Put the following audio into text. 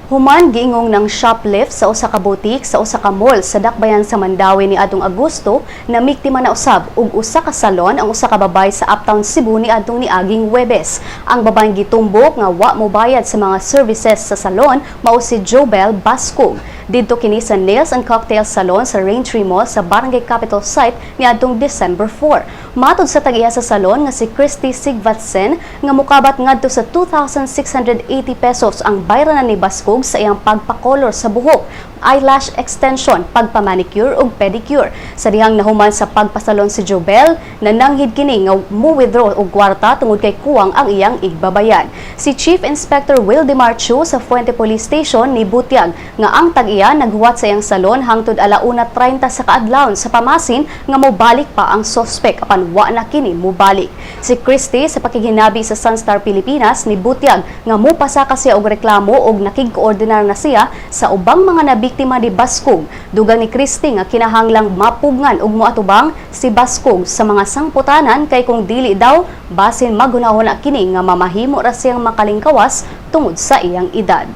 Human giingong nang-shoplift sa usa ka boutique sa usa ka mall sa dakbayan sa Mandaue ni adtong Agosto, nabiktima na usab og usa ka salon ang usa ka babae sa Uptown Cebu ni adtong niaging Huwebes. Ang babaeng gitumbok nga wa mobayad sa mga services sa salon mao si Jobel Bascog. Didto kini sa Nails and Cocktail Salon sa Raintree Mall sa Barangay Capitol Site niadtong December 4. Matod sa tag-iya sa salon nga si Christy Sigvatsen nga mukabat ngadto sa 2,680 pesos ang bayranan ni Bascog sa iyang pagpakolor sa buhok, eyelash extension, pagpamanicure ug pedicure. Sa dihang nahuman sa pagpasalon si Jobel, nananghid kini nga mo-withdraw og kwarta tungod kay kuwang ang iyang igbabayad. Si Chief Inspector Wildemar Chu sa Fuente Police Station nibutyag nga ang tag-iya naghuwat sa iyang salon hangtod 1:30 sa kaadlawon sa pamasin nga mobalik pa ang sospek, apan wa na kini mobalik. Si Christy, sa pakighinabi sa Sunstar Pilipinas, nibutyag nga mopasaka siya og reklamo og nakigkoordinar na siya sa ubang mga nabiktima ni Bascog. Dugang ni Christy nga kinahanglang mapugngan og moatubang si Bascog sa mga sangputanan kay kung dili daw, basin maghunahuna kini nga mamahimo ra siyang makalingkawas tungod sa iyang edad.